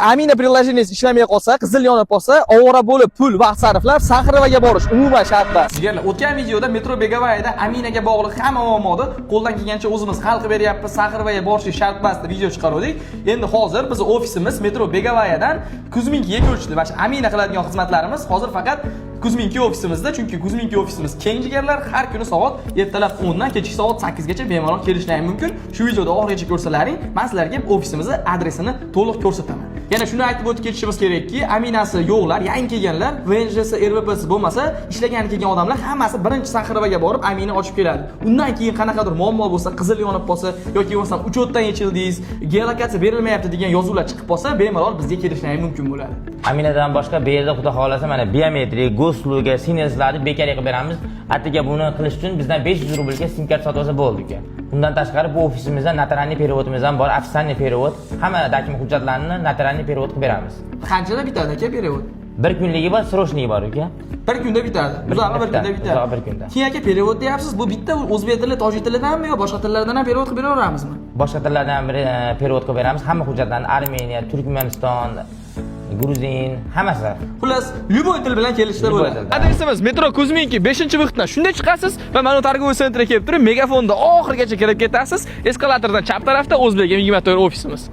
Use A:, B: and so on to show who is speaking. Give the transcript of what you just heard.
A: Amina приложение si ishlamay qolsa, qizil yonib qolsa, ovora bo'lib pul, vaqt sarflab Saxarovaga borish umuman shart emas. Jigarlar, o'tgan videoda metro Begovayada Aminaga bog'liq hamma muammoni qo'ldan kelgancha o'zimiz hal qilib beryapmiz. Saxarovaga borish shart emas deb video chiqaruvdik. Endi hozir biz ofisimiz metro Begovayadan Kuzminkiga ko'chdi. Mana shu Amina qiladigan xizmatlarimiz hozir faqat Kuzminki ofisimizda, chunki Kuzminki ofisimiz keng, jigarlar, har kuni soat ertalab 10 dan kechki soat 8 gacha bemalol kelishlari mumkin. Shu videoda oxirigacha ko'rsalaring, men sizlarga ofisimizni adresini to'liq ko'rsataman. Yana shuni aytib o'tib ketishimiz kerakki, Aminasi yo'qlar, yangi kelganlar, ВНЖ si, РВП si bo'lmasa, ishlagani kelgan odamlar hammasi birinchi Saxarovaga borib Amina ochib keladi. Undan keyin qanaqadir muammo bo'lsa, qizil yonib qolsa yoki bo'lmasam учёт dan yechildingiz, geolokatsiya berilmayapti degan yozuvlar chiqib qolsa, bemalol bizga kelishlari mumkin bo'ladi.
B: Aminadan boshqa bu yerda, xudo xohlasa, mana biometrik, госуслуга, СНИЛСlarni bekor qilib beramiz. Atigi buni qilish uchun bizdan 500 rublga sim karta sotib olsa bo'ldi, uka. Undan tashqari bu ofisimizda нотариальный перевод imiz ham bor, официальный перевод. Hamma документ hujjatlarni нотариальный перевод qilib beramiz.
A: Qanchada bitadi, aka, перевод?
B: Bir kunligi bor, срочный bor, uka.
A: Bir kunda bitadi.
B: Bir
A: Uzog'i
B: kunda
A: bir kunda
B: bitadi.
A: bitadi.
B: Uzog'i bir kunda.
A: Keyin, aka, перевод deyapsiz. Bu bitta o'zbek tili, tojik tilidanmi yo boshqa tillardan ham перевод qilib beraveramizmi?
B: Boshqa tillardan ham перевод qilib beramiz. Hamma hujjatlarni Armeniya, Turkmaniston, gruzin, hammasi.
A: Xullas, любой til bilan kelishsa
B: Любой
A: bo'ladi.
B: Tilda.
A: Adresimiz metro Kuzminki 5-выход dan shunday chiqasiz va mana торговый центр ga kelib turib, megafonda oxirigacha kirib ketasiz. Eskalatordan chap tarafda O'zbek 24 ofisimiz.